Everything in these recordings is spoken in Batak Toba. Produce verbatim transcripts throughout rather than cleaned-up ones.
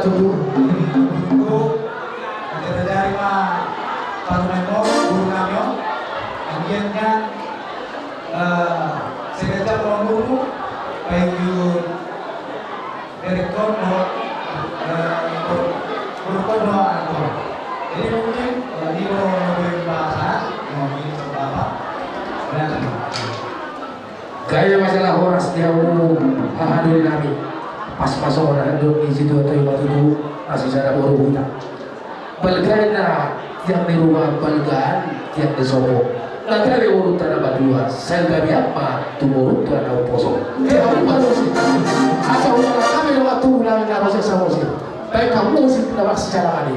Jadi ma parumaen on, guru nami on, anggiat nian, eh, sekejap laho nunuk, paihut direkon dohot, eh, guru, guru dohot anak on. Jadi mungkin, eh, i do na boi bahasa, mungkin coba apa? Berarti. Gabe ma jala horas di hamu haha doli nami. Pas ma songon na nidok ni situatua i ma tutu, na sisada boru huta. Balga na tiang ni ruma, balga na tiang ni sopo. Na gabe borunta na madua, sai gabe ma tu borunta na umposo. Di hamu ma tusi. Asa ulang kami lewat tu ulang na rose samosi. Baik, kamu musik kita bahas secara adil.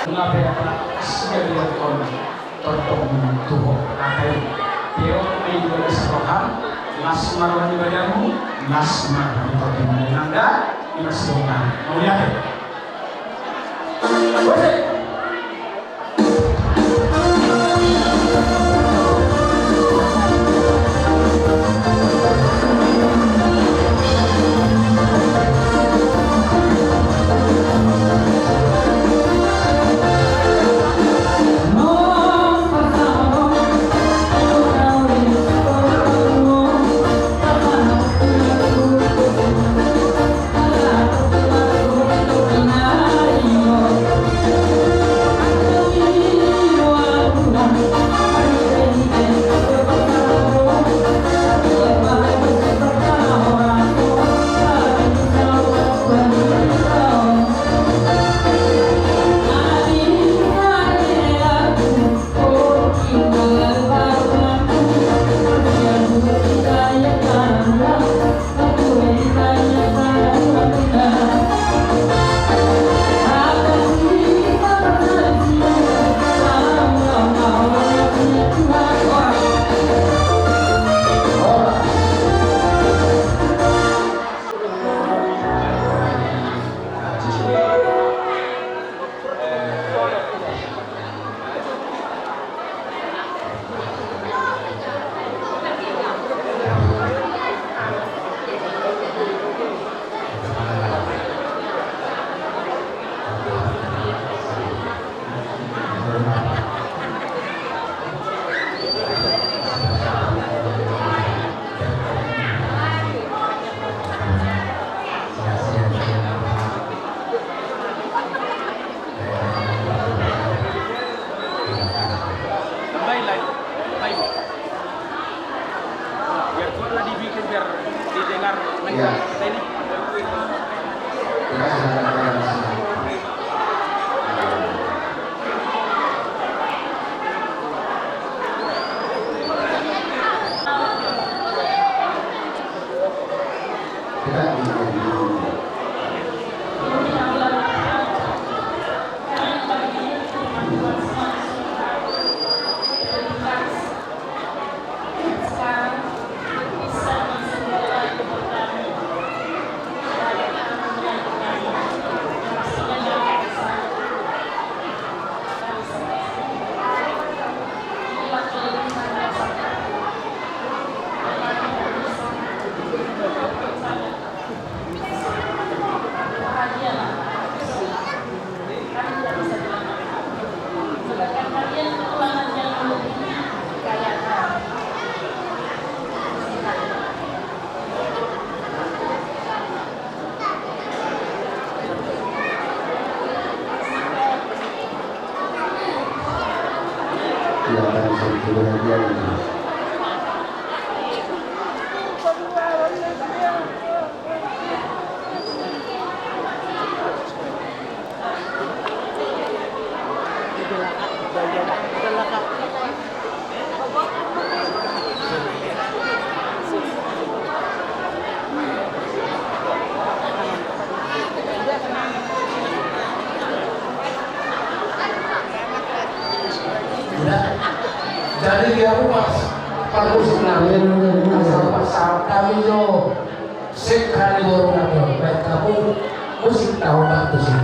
Nunga pe dapat sian diaton tordok tu ho atai. Tio ai dua belas roham, las ma roha ni badanmu, las ma roha ni tordok nanda, di mas roham. Mauliate. Jadi dia pas, pas musik na. Pas, pas kami jo. Sekali boruna do, baik kamu musik tahu bantu sih.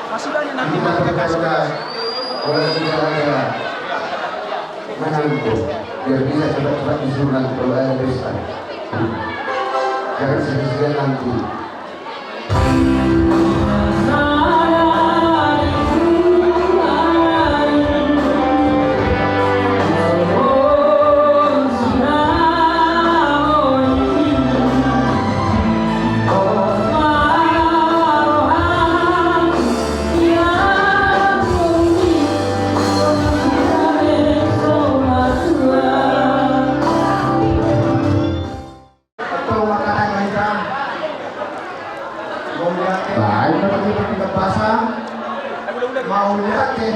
Masih banyak nanti. Terima kasih. Orang tidak ada menantu, biar bisa cepat-cepat disunat kalau ada pesta. Jangan sedih-sedih nanti. Antong mangkatai ma hita. Mauliate. Baik. Mauliate. Mauliate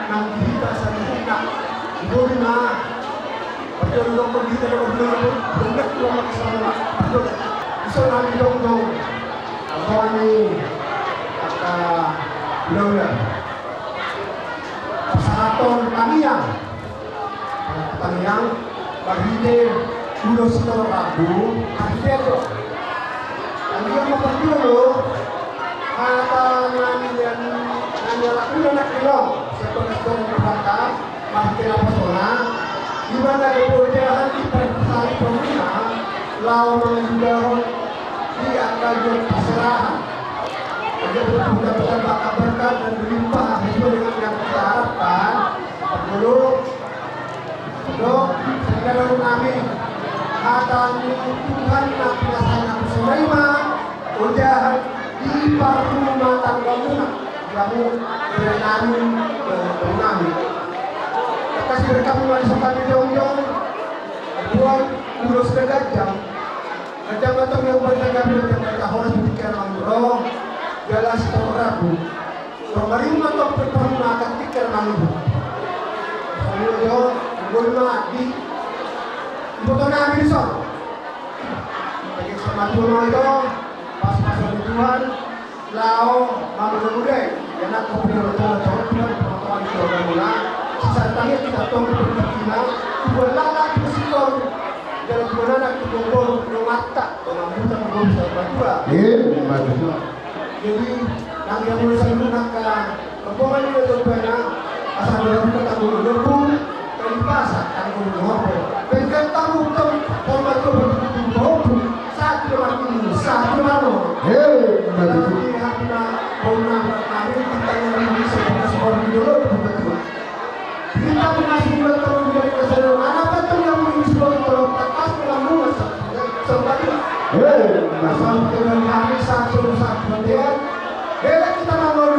nang di hita saluhutna. Di bumi ma. Parjolo dohot di hita dohot di bumi. Benar tu maka saluhutna. Parjolo. Ison hami jongjong. Antong hami angka ulaula. Pasahathon tangiang. Tangiang, marhite ulos sitorop rambu, marhite do. Tangiang ma parjolo, hata na nian, na nialap ulaon nangkin on, sian bagas dohot Tuhanta, marhite napasona, di mana gabe ojahan di parsaripeon i ma, laho mangalehon di angka jot parserahan. Agar bertambah berkah dan berlimpah sesuai dengan yang kita harapkan. Dulu, dulu, sehingga dulu kami hata ni Tuhan na pinasahat nami songon i ma, ojahan di parrumatanggaonmuna, kamu, dengan nami, eh, dengan nami. Berkami mari sokami jongjong. Buat ulos na ganjang. Ganjang ma tong yang berjaga bila ternyata horas di pikiran mangguro. Jelas tong ragu. Pemari ma tong pertama akan pikiran mangguro. Ayo jo, gol ma di. Ibu tona ambil son. Bagi sama dua ma jo. Pas-pasan Tuhan. Laho mamuda-mudai, ya, na, kopi na roto na coba, teman-teman di keluarga mula. Sisa tadi kita tong di perkina, dua lala di sikor, jalan dua anak di Bogor, dua mata, dua mambuta, dua bisa berdua. Iya, betul. Jadi, nang yang mulai saya nak ke rombongan ini, tuh, pernah, asal dalam kata dulu, lebur, Kalipasa, tanggung jawab. Pengkat tanggung jawab, hormat jawab, tanggung jawab. Satu jawab ini, satu jawab. Hei, betul. Jadi, hati na, kau na, kami, kita yang ini, sebuah, sebuah video, betul. Kita masih buat kalau menjadi kesadaran. Anak betul yang ini sebuah kalau tak pas, kita mau, sempat. Hei, betul. Asal kita dari hari satu, satu, ya. Hei, kita mau.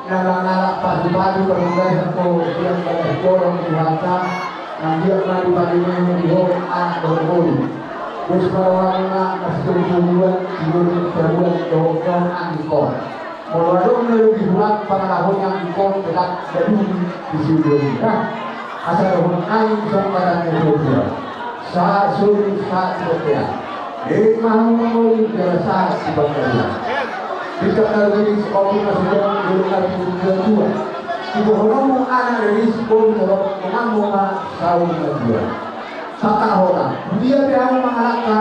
Nang na mangalap padu-padu, parmudahon ho, diang bagas borong di hata, nang diang ma di padu-padu di ho, anak dohot boru. Bos, paroan ma, masih tolu bulan, tiga bulan, dohot anggi ko. Molo adong na lobi hulan, pangalahon anggi ko, tetap jadi di sini. Nah, asa dohot anggi, songkatan yang kedua. Sahat solu, sahat di bontean. Emma hamu mangoli jala sahat di panggabean. Bintang na riris, ombun na sudok, jolma di tua-tua. Sibohononmu anak riris, bolu torop, mengambo ma saur matua. Sangkahona, dia pe hamu mangalangka,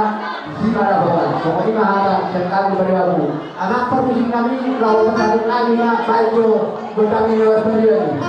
si marahonan. Songon i ma hata sian hami pariamu. Anak parmusik nami, laho pasahat nami ma, baik jo, berkami lewat parian.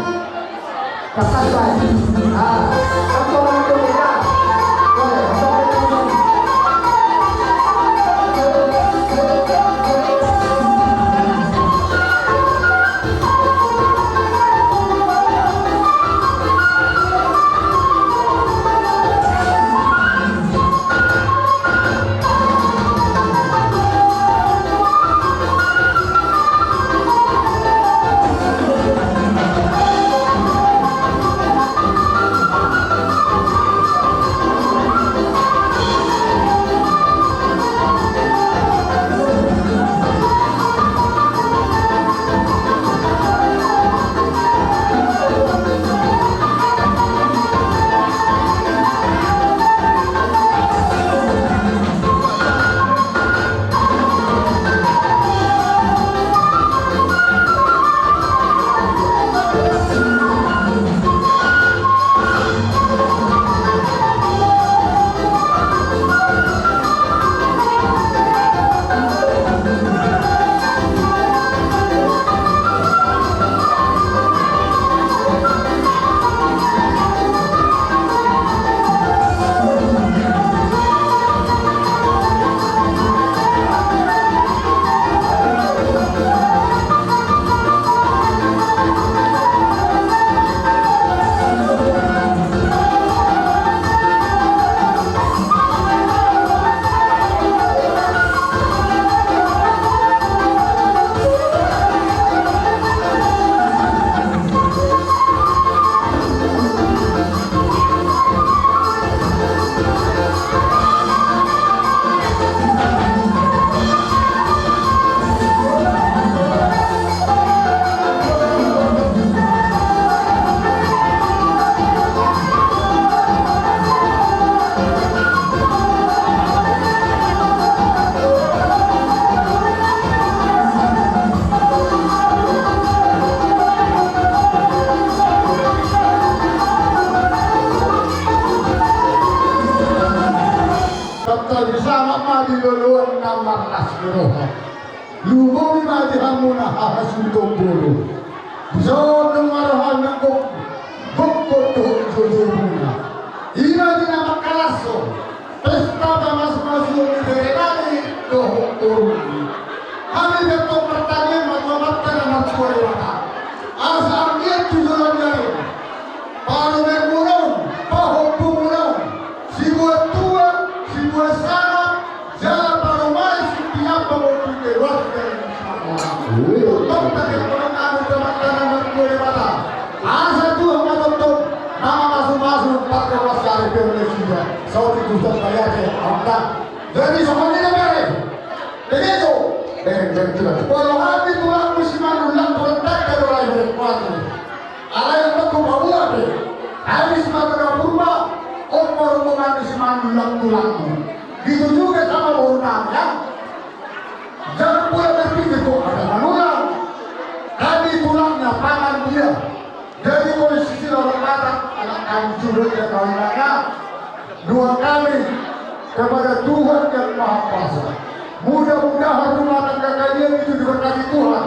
Roha. Lumobi ma di hamuna hahasuhuton boru. Dison do ma rohana gok, gok, gok, gok, gok, gok, gok. Ima di na mangkalashon pesta pamasumasuon ni bere nami dohot boru nami. Hami bertong bertanya ma tu Amanta na martua Debata. Asa anggiat tu joloan ni ari on parumaenmuna on, pahompumuna on, sibuat tua, sibuat sangap, jala parumaen sitiap pamoding keluarga ni Simon. Tongtong tahe tu Amanta na martua Debata. Asa Tuhan ma tongtong na mamasumasu, patroklas ari pe on nasida. Saotik tu Tuhan bayar ya, Amanta. Jadi songon i do bere. Begitu. Bere, bere, tulang. Molo hami tulangmu si Manullang, tulang tangga do lae, bere, kuat. Alai untuk pamua pe, hami si Marga Purba, on ma rombongan ni si Manullang tulangmu. Begitu juga sama boru nami, ya. Jangan pula berpikir kok ada Manullang. Kami tulangnya, paman dia. Jadi molo sisi lawan mata, anak kami juga dia kawinannya. Doa kami kepada Tuhan yang Maha Kuasa. Mudah-mudahan rumah tangga kalian itu diberkati Tuhan.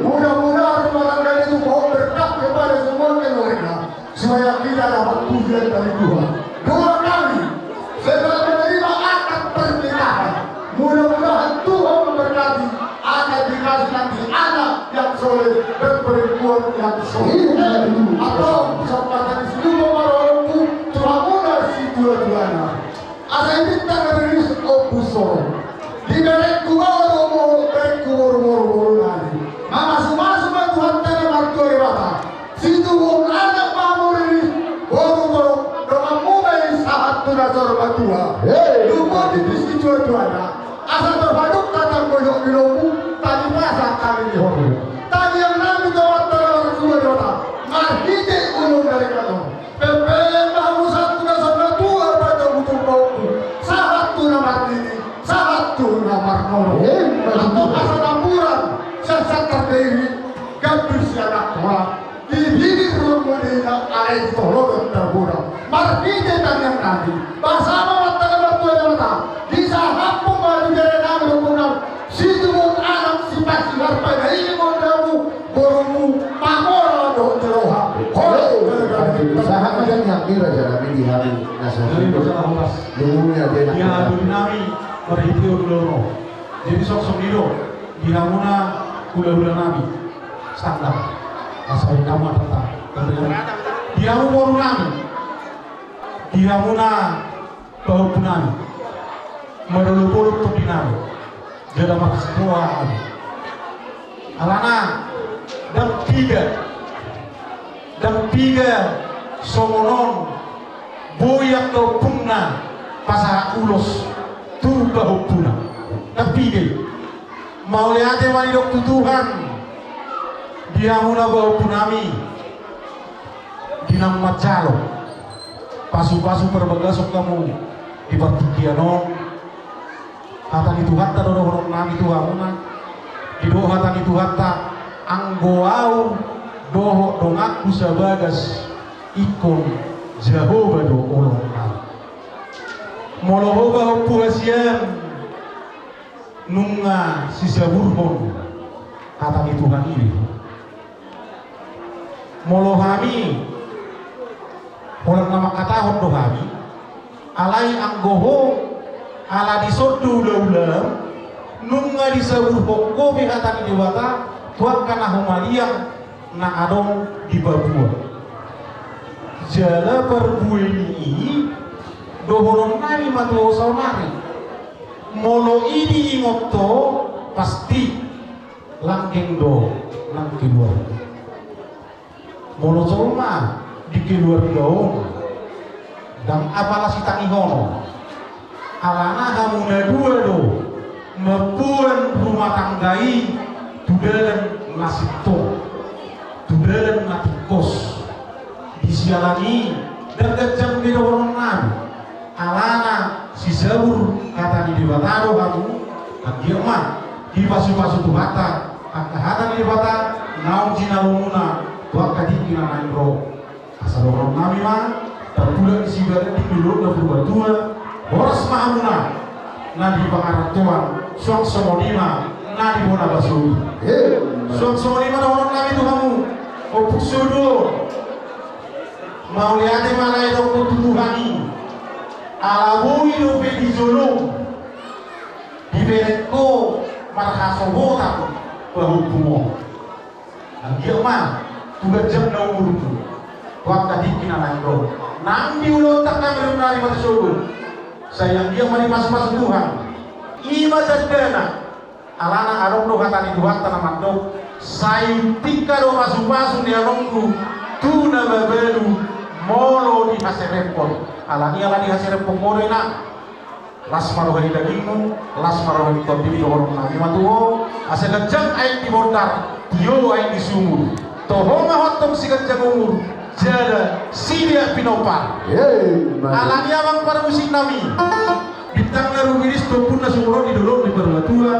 Mudah-mudahan rumah tangga itu bawa berkat kepada semua keluarga, supaya kita dapat pujian dari Tuhan. Doa kami, setelah menerima akad pernikahan, mudah-mudahan Tuhan memberkati, akan dikasih nanti anak yang soleh dan perempuan yang soleh. Iya. Atau kesempatan di sini, Bapak Ibu, Tuhan muda si tua-tuana. Asa i bintang riris ombus sorong. Di berengku baoa do molo berengku boru, boru, boru nami. Mamasumasu ma Tuhanta na martua Debata. Situbuhon anak ma hamu riris, boru torop, donganmu ma i sahat tu na saur matua. Hei. Lumobi di si tua-tuana. Asa tarpadu hata goyok ni lombu, tadi masa kami di horbo. Tangiang nami tu Amanta na martua Debata. Marhite ulaon na ringkot on. Pepeng ma hamu sahat tu na saur matua, patogutung pahompu, sahat tu na marnini, sahat tu na marnono. Eh, antong asa tamburan sian Santar Dairi, gambir sian anak tolap, di bibir ruang modena, alai di tolonan tarboda. Marhite tangiang nami, basa ma Amanta na martua Debata, disahaphon ma di bere nami dohot boru nami, situbuhon anak, sipasu-pasu ma i, borumu, borumu, pamora dohot ni roha. Hei, sahat ma tangiang ni raja nami di hami na sahat. Jadi, boru nami, marhite ulaon on. Jadi, songon i do di hamuna hula-hula nami. Standar. Asa i hamu ma tata. Di hamu boru nami. Di hamuna pahompu nami, marolopolop tondi nami, jala marsiroha nami. Alana ndang piga, ndang piga songon on boi angka ompungna pasahat ulos tu pahompuna. Ndang piga i. Mauliate ma nidok tu Tuhan di hamuna pahompu nami. Di na manjalo pasu-pasu parbagason hamu di partingkian on. Hata ni Tuhanta do dohonon nami tu hamuna. Didok hata ni Tuhanta, anggo ahu dohot donganku sabagas, ingkon Jahowa do oloan nami. Molo ho pahompu hasian, nunga sisaburhon hata ni Tuhan i. Molo hami, holan na mangkatahon do hami, alai anggo ho, ala dison do ulaulaam, nunga disaburhon ho pe hata ni Debata tu angka na humaliang na adong di Papua. Jala parbue ni i, dohonon nami ma tu ho saonari. Molo i diingot ho, pasti langgeng do nang keluarga. Molo jolma di keluarga on ndang apala sitangihonon, alana hamu na dua do mamboan rumah tangga i tu dalan na sintong, tu dalan na tingkos. Di siala ni i ndang ganjang be dohonon nami. Alana sisabur hata ni Debata do hamu, anggiat ma dipasupasu Tuhanta angka hata ni Debata naung jinalomuna tu angka tingki na naeng ro. Asa dohonon nami ma, tarpulak ni sibalan di dolok na Purbatua, horas ma hamuna na di pangarantoan Suang songon i ma na di bona baso. Suang songon i ma dohonon nami tu hamu, ompung Sodo. Mauliate ma lae dohot tu Tuhan i. Ala boi dope di jolo dibereng ho marhasohotan pahompu on. Anggiat ma tu ganjang na umurmu, tu angka tingki na naeng ro. Nang di ulaon tangkas nari mata sogo, sai anggiat ma dipasupasu Tuhan. I ma tandana. Alana adong do hata ni Tuhanta na mandok, sai tingka do pasupasu ni anongku tu na mabalu molo dihaserepon. Alani ala dihaserepon molo ina. Las ma roha ni dagingmu, las ma roha ni tondimi, dohonon nami ma tu ho. Asa ganjang aek di bondar, tio aek di sumur. Toho ma ho antong siganjang umur, jala sidia pinompar. Alani amang parmusik nami, bintang na rumiris, tompuna sumorop di dolok ni parumatua.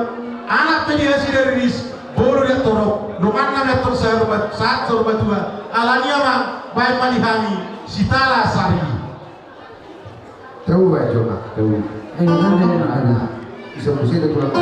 Anak pe di hasida riris, boru di antorop, dongan nami antong sahat saur matua. Alani amang, baen ma di hami sitala sari. Tahu aja, Mak, tahu. Ayo, nanti ada. Bisa musik itu kurang.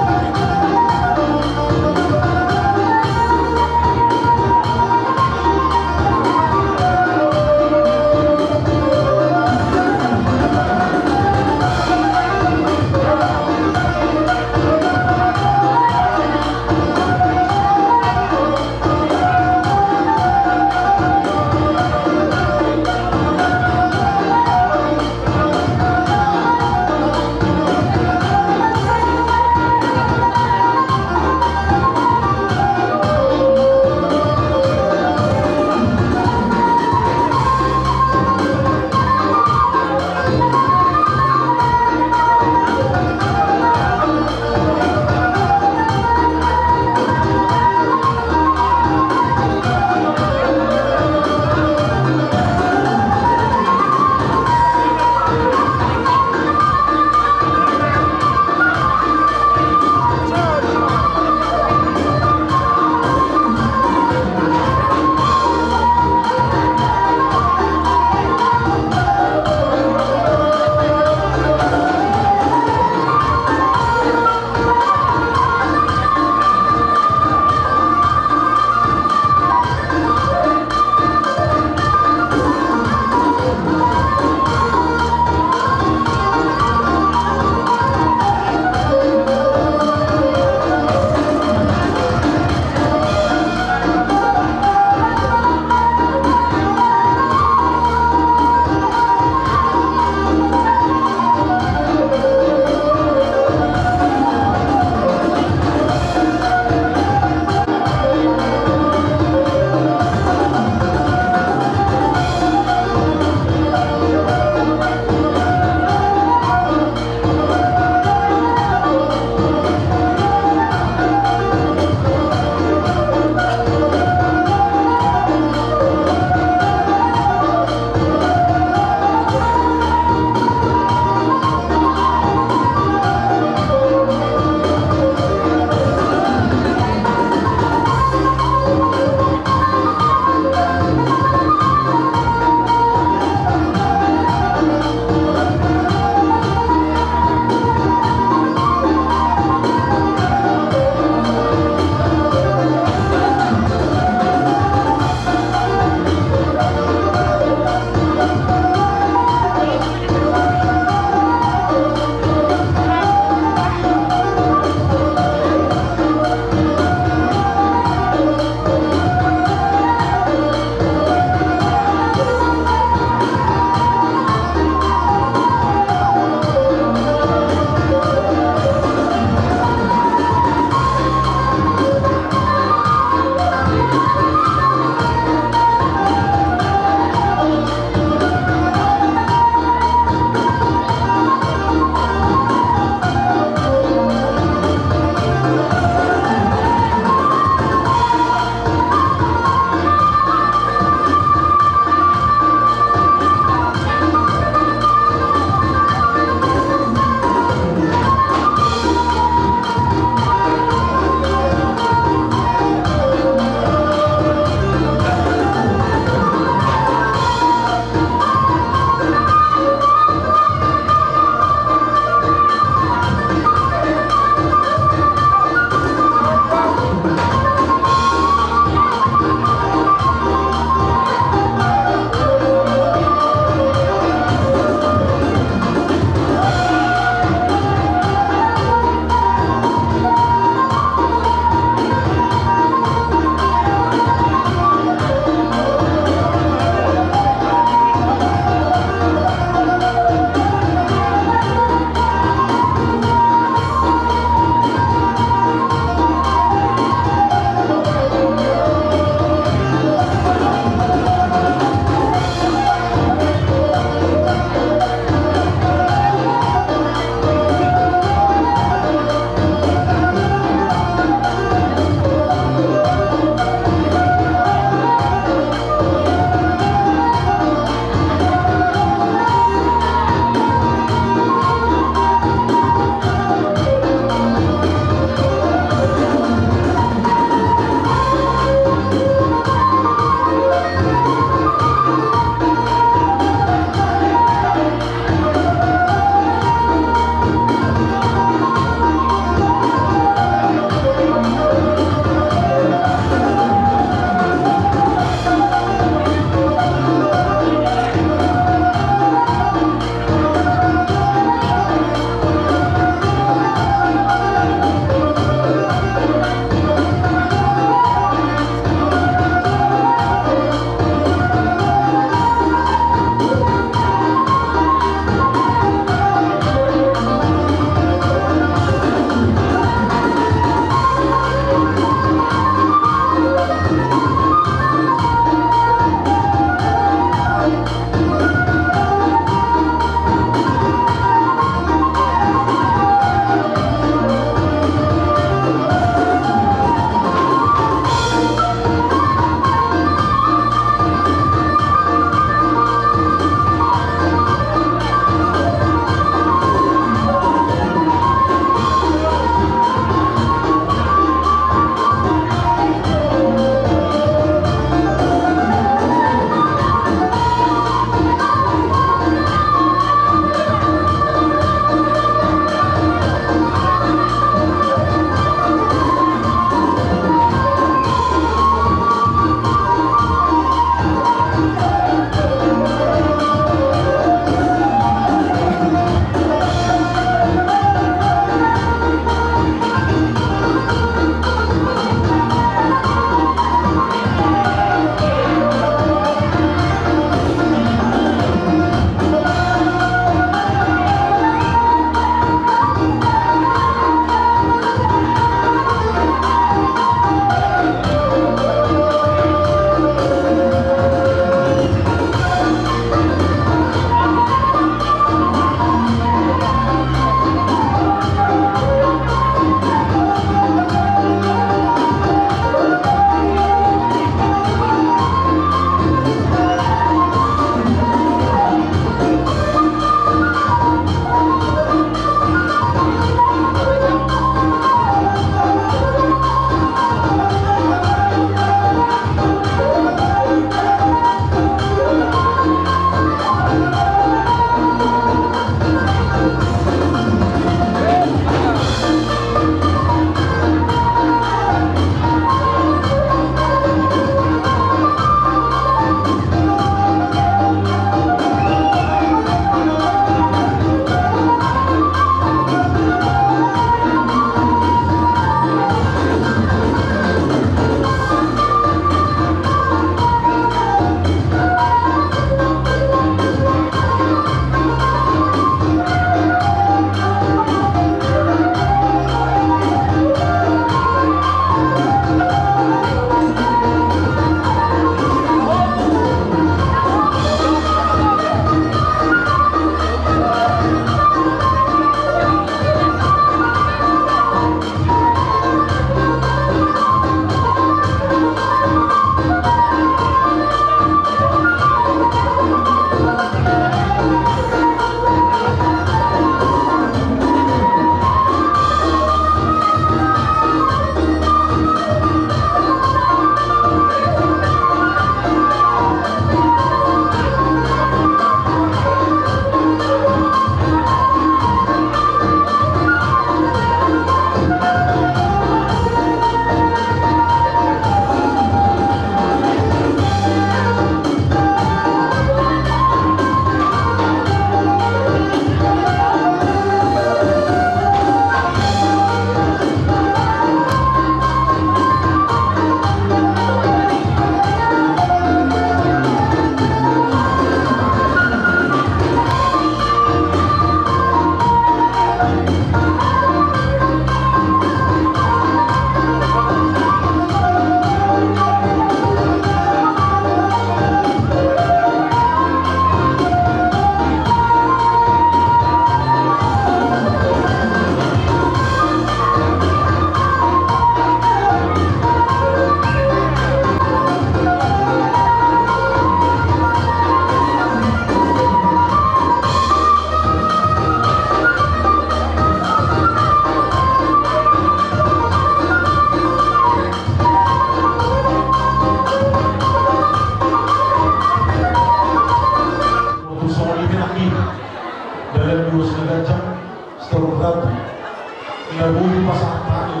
Na boi pasahat hami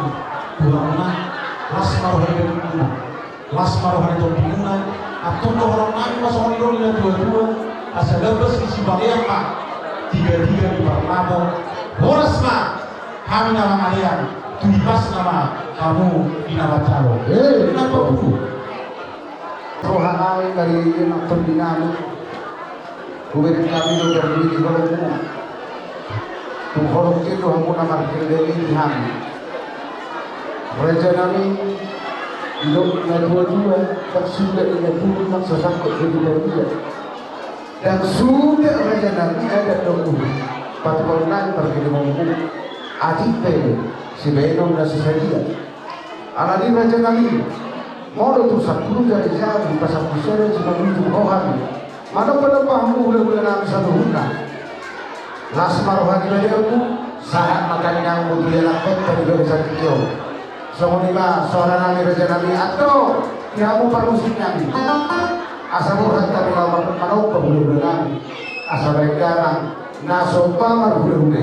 tu hamuna, las ma roha ni dagingmuna, las ma roha ni tombimuna. Antong dohonon nami ma songon i do di natuatua, asa gambas ni sibalean ma tigatiga ni parlamo. Horas ma hami na mangalean, tu hipasna ma hamu di na manjalo. Eh, na papu. Roha nami dari anak tondi nami. Hubereng hami do parbue ni holongmu. Tung holong i do hamu na marhilala di hami. Raja nami, didok natuatua, ndang suda i na tubu nang sasangkot jadi badia. Ndang suda raja nami adat dohot uhum. Patupaon nai pargellengonmu. Atik pe sibaenon na so sadia. Alani raja nami, molo tung sampulu jari jabu, pasampulu sada jumadi tu rohami. Manomba-nomba hamu hulahula nami saluhutna. Las ma roha ni badanmu, sahat ma tangiangmu tu anak banta di bagasan tingki on. Songon i ma suara nami raja nami, antong di hamu parmusik nami. Asa borhat hami laho manomba hulahula nami. Asa baen damang na somba marhulehule.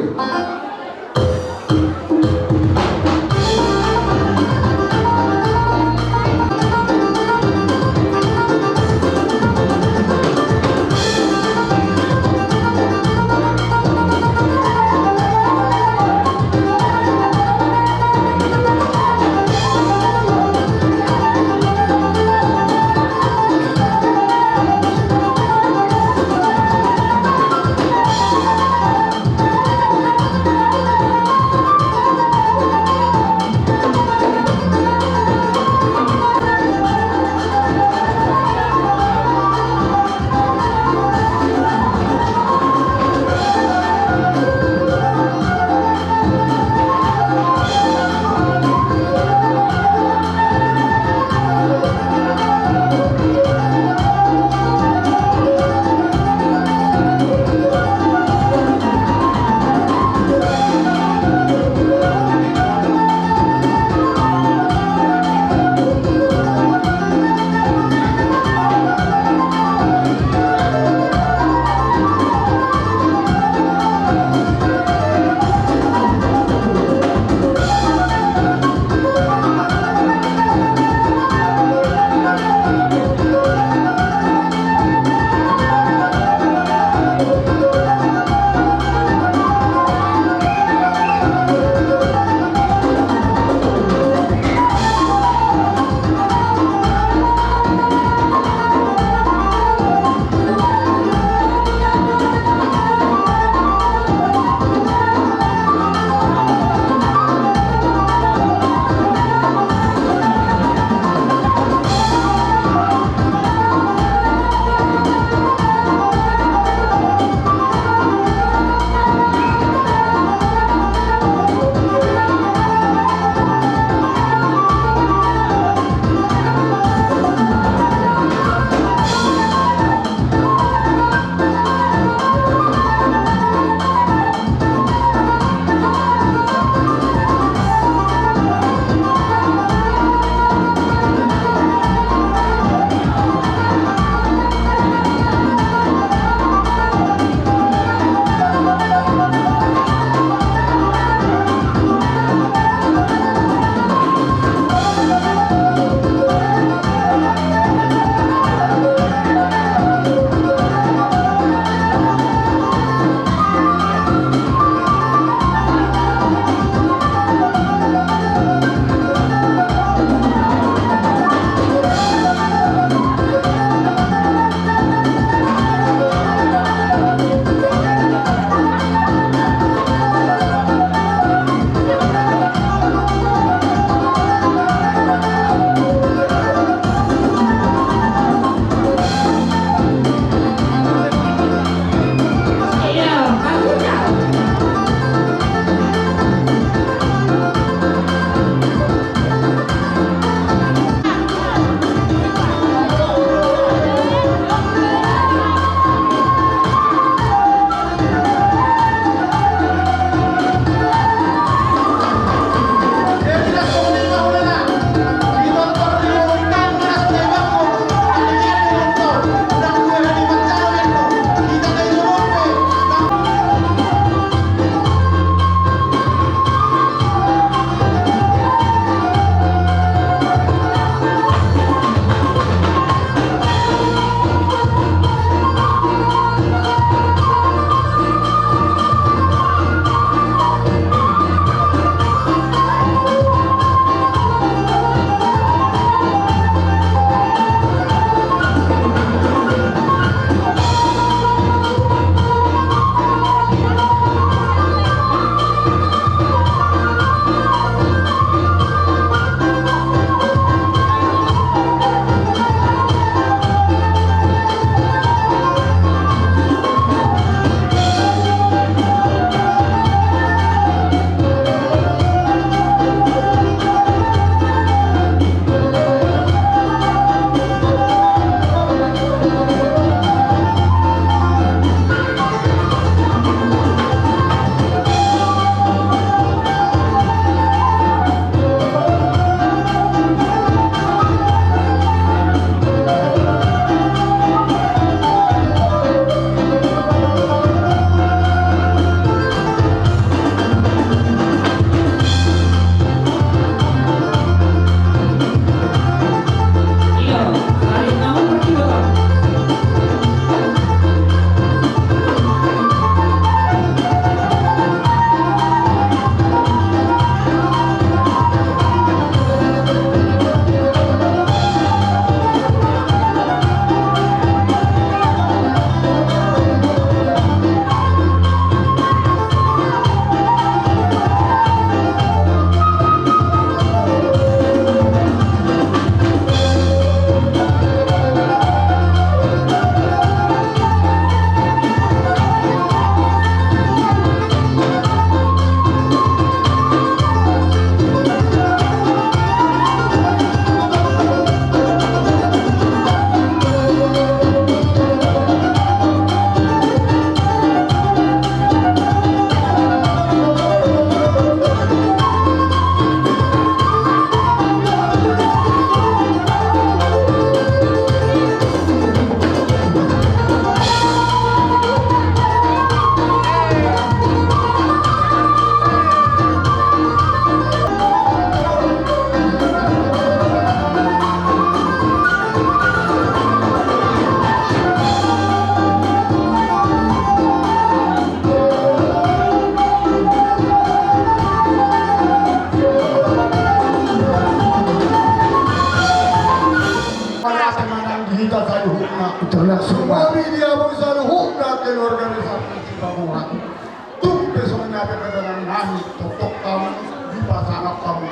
Dengan nami tongtong hamu dipasangap hamu.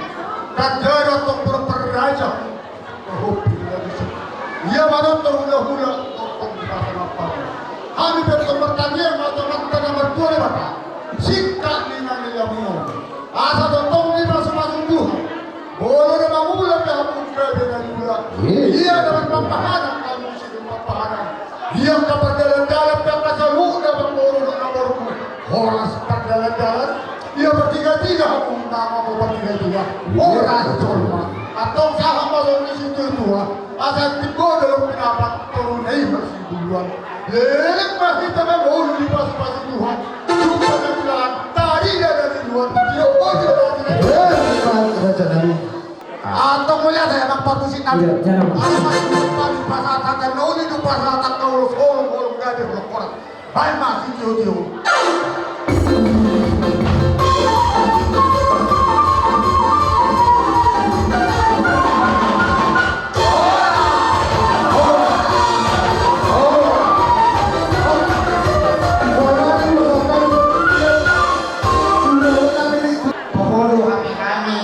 Kan jadi tongtong berperaja. Ia ma tongtong hulahula tongtong dipasangap hamu. Hami pe tongtong bertanya ma Amanta na martua Debata. Singkat ni nami lamunon. Asa tongtong dipasupasu Tuhan. Molo na mangula pe hamu gabe na niula. Ia na marpapahanan hamu sidung papahanan. Ia angka pardalandalan pe angka saluhutna mangolu na naborku. Horas pardalandalan. Ia partigatiga hamu na mangolu partigatiga. Horas jolma. Antong sahat ma songon i situa-tua. Asa tinggo dalam pinapat tolu na i marsibuluan. Leleng ma hita mangolu dipasupasu Tuhan. Jumpa na tulang tadi dada di luar. Dia pun tidak lagi. Eh, Tuhan, Raja Nami. Antong mauliate amang parmusik nami. Iya, jangan. Anak mas pasahat hata na uli tu pasahat hata ulos holong holong gade holong korat. Baik mas, tio tio. Poho do hami-hami,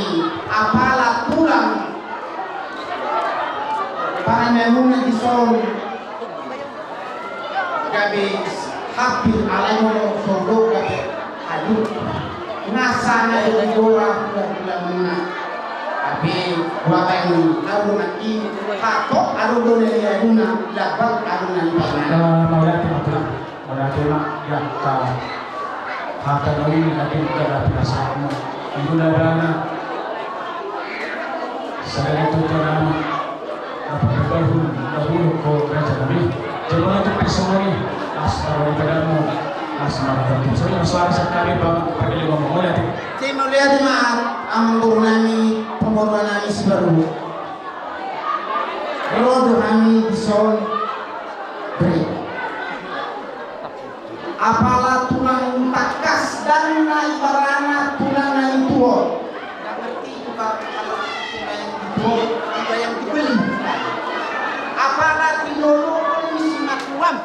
apala tulang parandanmuna dison gabe hampir alai molo sodo gabe haduh. Nasa na jadi dora hula-hulamuna. Tapi buatan aru naki hato aru do na diaduna labang aru na dipangan. Ah, mauliate ma tulang. Mauliate ma, ya, ta. Hata na uli na pinta na pinasahatmu. Ibu na dana. Sadari tutu nama. Apa betul? Dahulu ko raja nami. Coba tu pisau ni. Asmara padamu. Asmara padamu. Saya suara sekali bang. Pergi ngomong. Mauliate. Saya mauliate ma. Amang boru nami. Pemboru nami si baru. Ro do hami dison. Bre. Apala tulang tangkas dan na ibarana tulang na ituhon. Nang ngerti itu kan kalau tulang ituhon, iba yang dibeli. Apala tinolong misi matuam.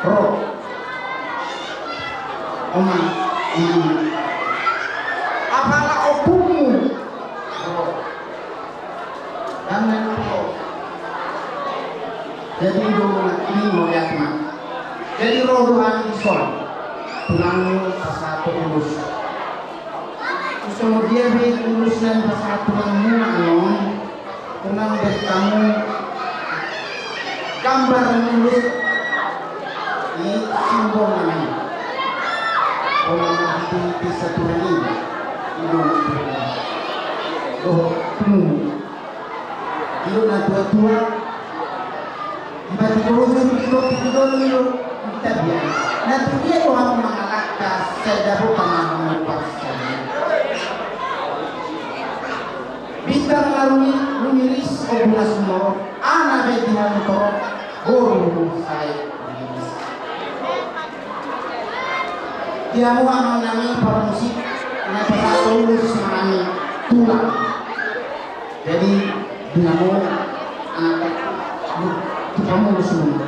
Ro. Oma, oma. Apala ompungmu. Ro. Dang na nunggu. Jadi do na ini mauliate ma. Jadi ro do hami dison. Tulangmu pasahat ulos. Songon dia be ulos na pasahat tulangmu na anon. Tulang bertamu gambar ulos. Ini simbol namanya. Kalau nanti bisa tulang ini. Ini. Dohot. Ido na tua-tua. Iba tu bujur ido tu ido ido. Ita biar. Na tu dia tu hamu mangalangka. Saya dapat pamahaman pasal. Bintang na rumiris ombun na sumorop. Ana be di hamu torop. Boru sai rumiris. Di hamu amang nami parmusik. Na pasahat ulos ma nami tulang. Jadi, di hamu anak, di hamu semua.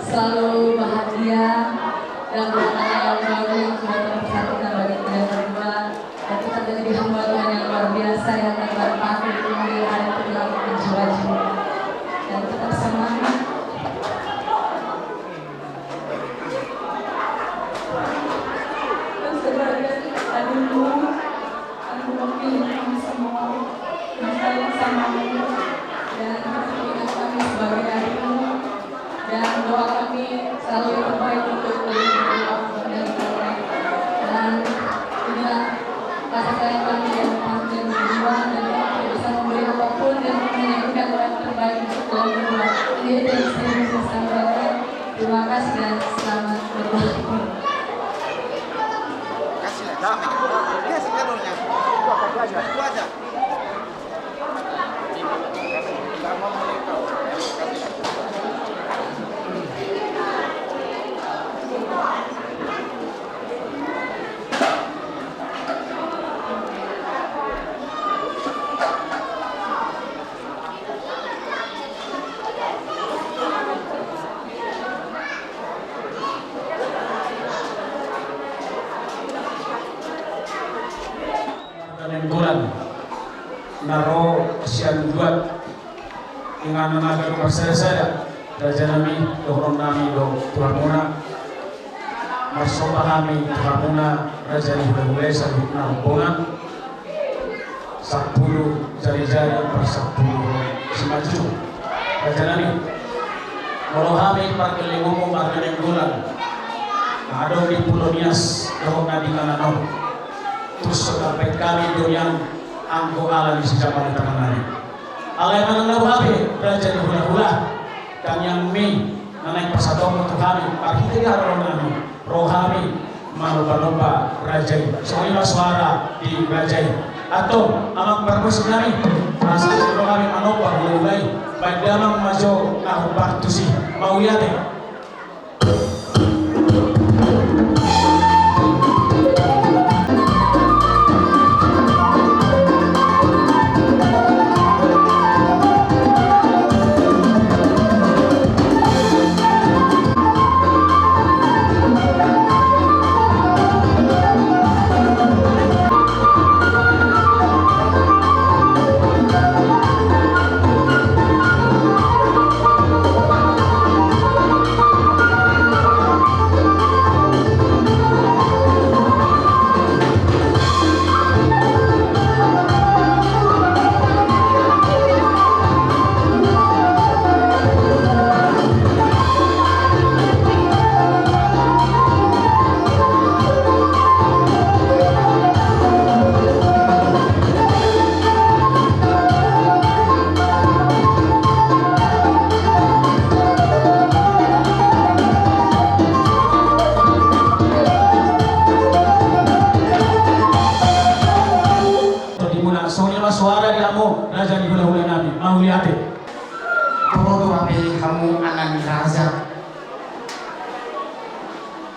Selalu bahagia dan berkah yang baru yang sudah terpusatkan bagi kita berdua. Dan tetap menjadi hamba Tuhan yang luar biasa yang akan bermanfaat untuk kemudian hari untuk dilakukan jiwa-jiwa. Dan tetap semangat. Dan sebagai adikmu, aku mewakili kami semua, yang sayang sama kamu, dan kita ingat kami sebagai adikmu, dan doa kami selalu yang terbaik untuk kalian berdua dan kami. Dan inilah rasa sayang kami yang kami berdua, dan kami tidak bisa memberi apapun, dan kami hanya berikan doa yang terbaik untuk kalian berdua. Ini dari saya, saya sampaikan. Terima kasih dan selamat bergabung. Kasih lah, sama. Dia sih kadonya. Itu aja. Marga Nainggolan na ro sian luat, inganan na gabe marsada-sada, raja nami, dohonon nami do tu hamuna. Marsomba hami tu hamuna, raja ni hula-hula i, saluhutna rombongan. Sampulu jari-jari, parsampulu simanjujung. Raja nami, molo hami pargellengonmu marga Nainggolan na adong di Pulo Nias dohot na di kanan on, tung so tarbahen hami do nian anggo ala ni sijamaon ni tangan nami. Alai manang na boha pe, raja ni hula-hula, tangiangmi na naeng pasahatmu tu hami, marhite di haroro nami, ro hami manomba-nomba raja i. Songon i ma soara di raja i. Antong, amang parmusik nami, asa ro hami manomba hula-hula i, baen damang ma jo na hombar tusi. Mauliate. Tondimuna, songon i ma soara di hamu raja ni hula-hula nami. Mauliate. Toho do hape hamu anak ni raja.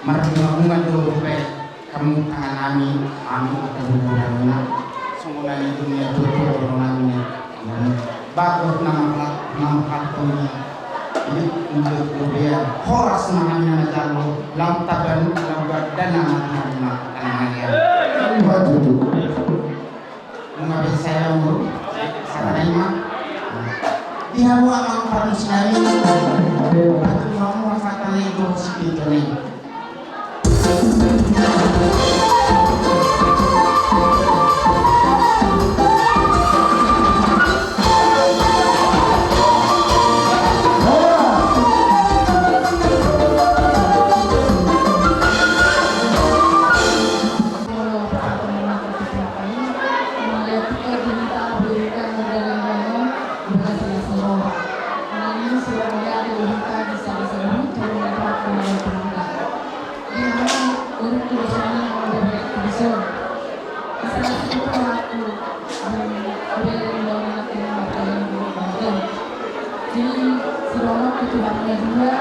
Marbunga-bunga do dope hamu tangan nami, hamu angka hula-hula nami. Songon i ma di dunia tutu dohonon nami. Bagot nama plat, nama plat kami. Ini untuk kemudian horas nama nama jalo, lam taban, lam badan nama nama nama nama. Waduh. Nunga bisa ya, Bro? Sama na ima. Di hamu amang parmusik nami. Batu hamu asal tanai do si pintu nai. Jadi, sirono itu barunya juga.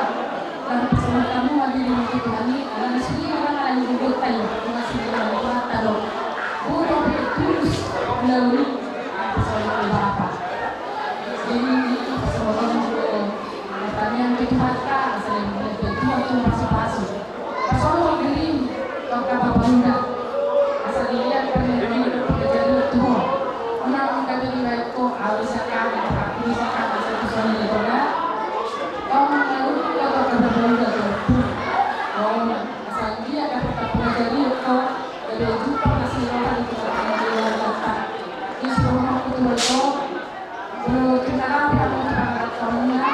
Tapi semua kamu ada di mata Tuhan ini, karena di sini orang ada yang juga tahu, masih di dalam Tuhan tahu. Oh, tapi tulus melalui persoalan apa? Jadi, ini persoalan, eh, pertanyaan itu fakta, selain itu Pasu-pasu. Pasu-pasu diri, tong ka papaluda. Asa dilihat pernikahan itu pelajari itu. Unang gabe dibaik ko, awis akan, aku bisa kan, asa bisa ini juga. Tong lalu kita tong ka papaluda tuh. Oh, asa dia dapat pelajari itu, gabe jumpa kasih roha di tengah-tengah keluarga. Di sebuah waktu itu, Bro, terima kasih kamu terhadap kamunya.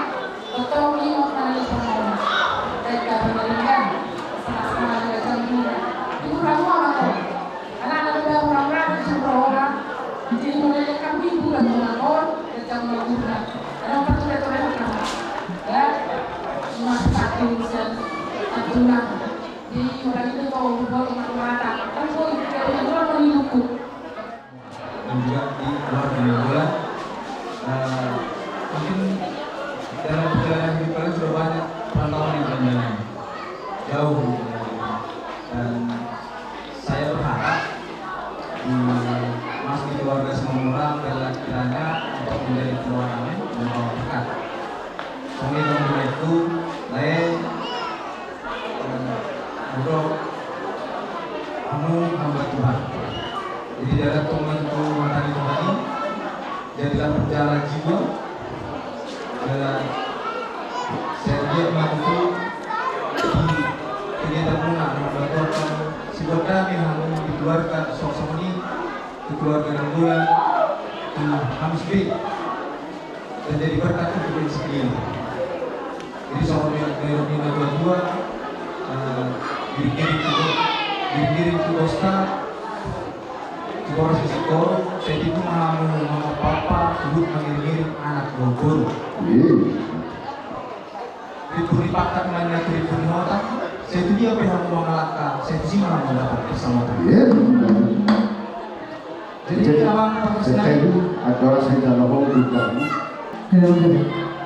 Betul, ini mau kali kamu. Baik, kamu meninggal. Sama-sama dengan jam lima. Ibu kamu apa tuh? Anak-anak udah murah-murah, di sumber orang. Jadi, mulai dari kami, ibu udah mau makan, dan jam lima udah. Ada empat udah tuh, kamu. Ya. Cuma satu, satu, satu, nah. Jadi, orang itu tuh, ibu baru mata-mata. Kan, tuh, kayak orang mau didukung. Dan juga di keluarga Nainggolan. Eh, mungkin dalam perjalanan hidup kalian sudah banyak perantauan yang kalian jalani. Jauh gitu ya. Dan saya berharap di, masih di keluarga Simanjuntak, kiranya untuk menjadi keluarga yang membawa berkat. Songon i ma di hami tu, lae, eh, untuk kamu hamba Tuhan. Jadi, dalam komitmen rumah tangga Tuhan ini, jadilah penjala jiwa. Jala, saya lihat ma tu, di kegiatan muna, hamba Tuhan, si buat kami, hamba di keluarga, songon i, di keluarga Nainggolan, di Hamis B. Dan jadi berkat untuk yang sekalian. Jadi songon i, dari ni na dua-dua, eh, diri-diri tu, diri-diri tu dosta, tu boras isi koru, sai tibu ma hamu mama papa, suhut mangiring-iring anak boru. Iya. Ribur ni pakat manya ribur ni hotang, sai tu dia pe hamu mangalangka, sai tu si ma hamu dapat keselamatan. Iya. Jadi, jadi, abang, setelah itu, ada orang saya dalam home juga. Iya, iya.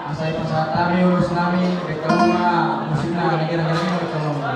Asa i pasahat hami ulos nami, rekamuna, musikna, kira-kira rekamuna.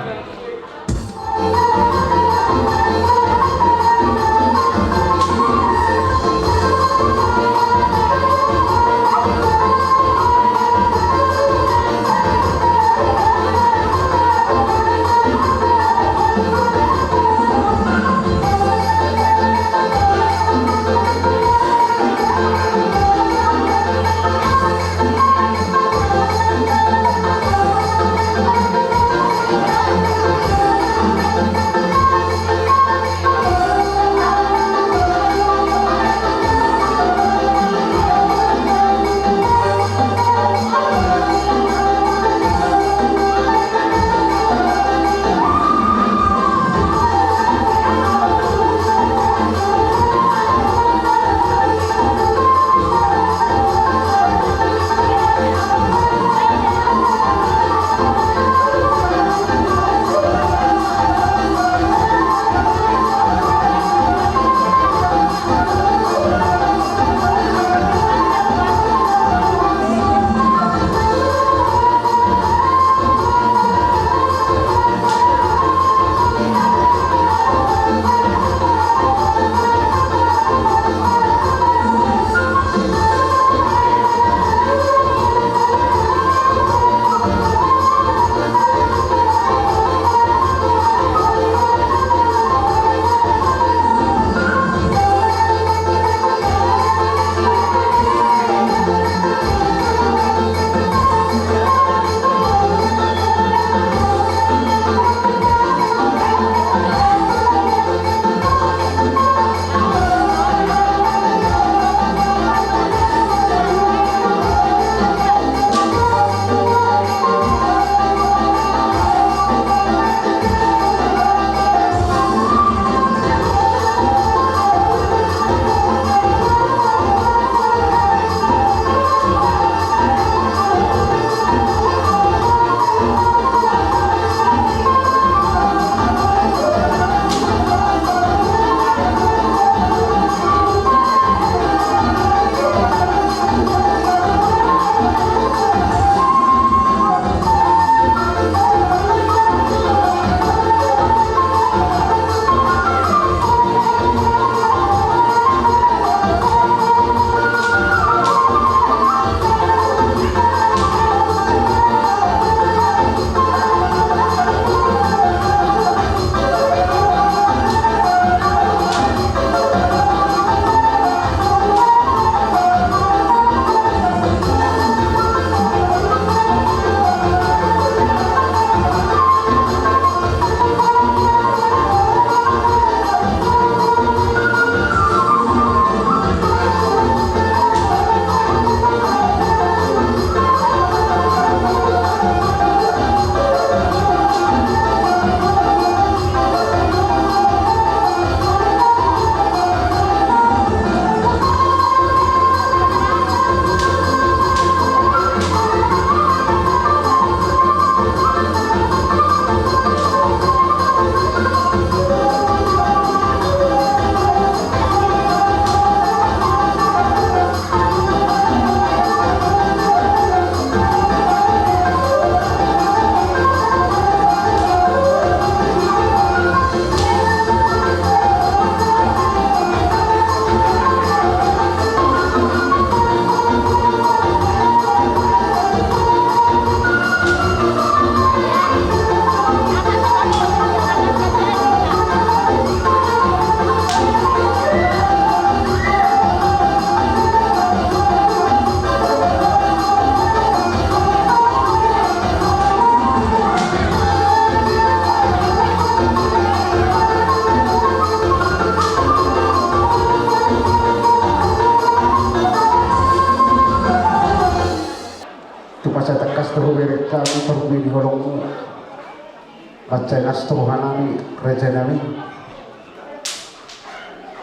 Mansai las tu rohanami, rajanami.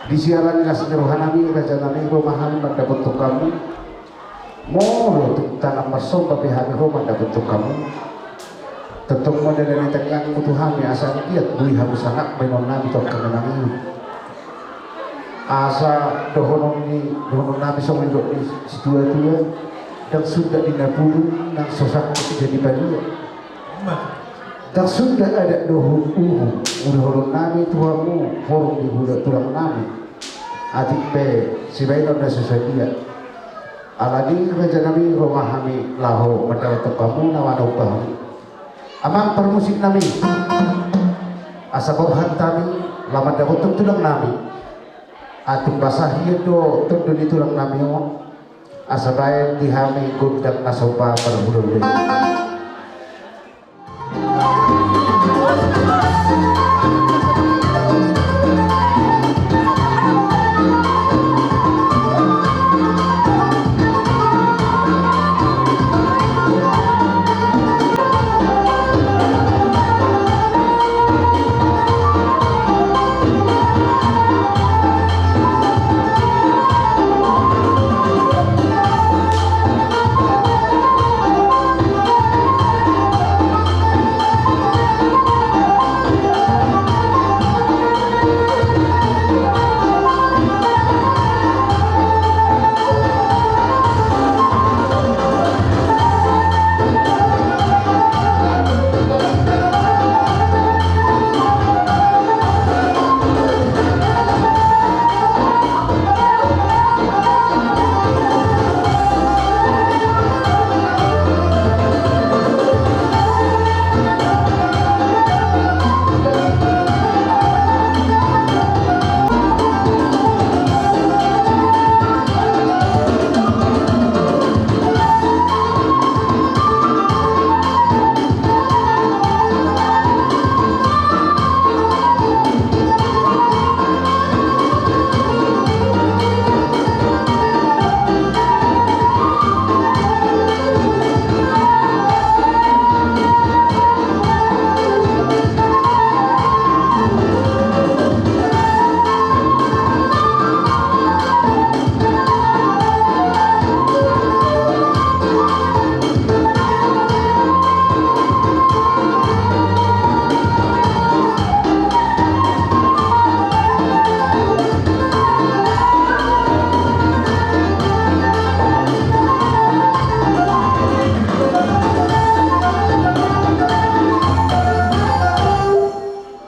Di siala ni las ni rohanami, rajanami, ro ma hami mandapothon hamu. Molo tung tangan marsomba pe hami ro mandapothon hamu. Tongtong ma dada ni tangiangmu tu hami, asa anggiat boi hamu sangap baenonnami tu angka na mangihut. Asa dohonon ni, dohononnami songon nidok ni situatua: Ndang sundat di na pudun, nang so sangkut jadi padia. Ndang sundat adat dohot uhum, dohononnami tu hamu, forum ni hula tulangnami. Atik pe sibaenon na so sadia. Alani i, rajanami, ro ma hami laho mandapothon hamu na manomba hamu. Amang parmusiknami, asa borhat hami laho mandapothon tulangnami. Atik basa hian do tondo ni tulangnami on, asa baen di hami gondang na somba parhulahulaan.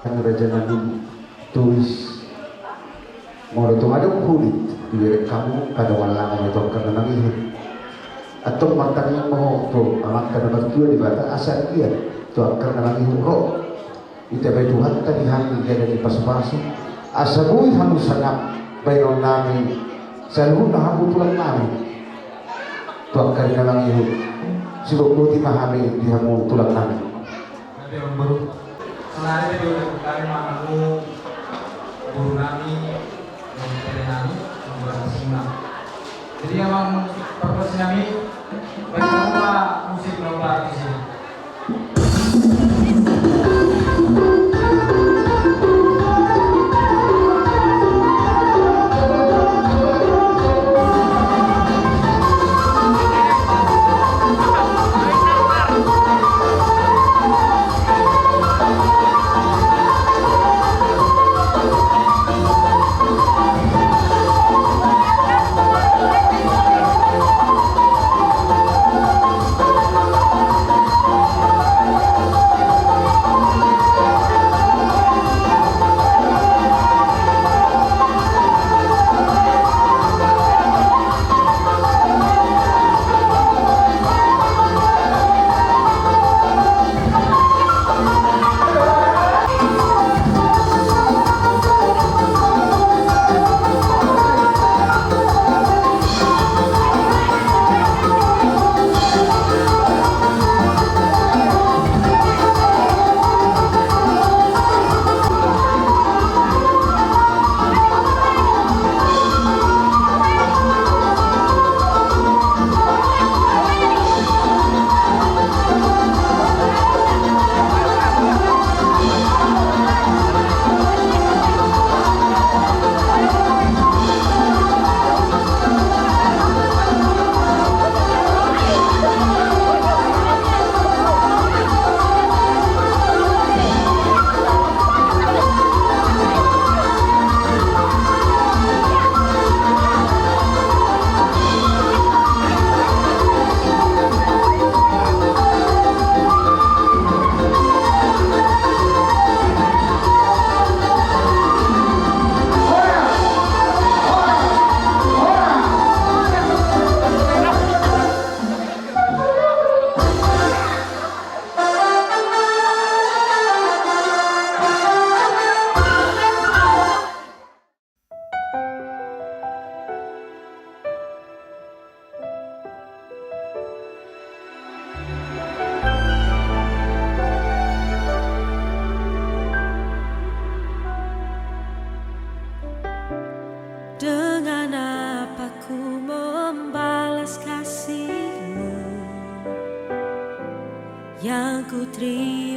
Kan rajanami, tuis. Molo tung adong hulit, dibereng hamu, pada malangan itu angka na mangihut. Antong martangiang ma ho tu Amanta na martua Debata, asa anggiat tu angka na mangihut ro. Itabai Tuhanta di hami gabe ni pasupasu, asa boi hamu sangap baenonnami, saluhutna hamu tulangnami. Tu angka na mangihut, siboan boti ma hami di hamu tulangnami. Gabe, amang boru. Saonari pe diundang hami ma hamu, borunami, dohot pede nami, dohot borunami. Jadi, amang parmusiknami, baen hamu ma musik nomor disi.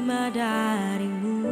ma daringmu.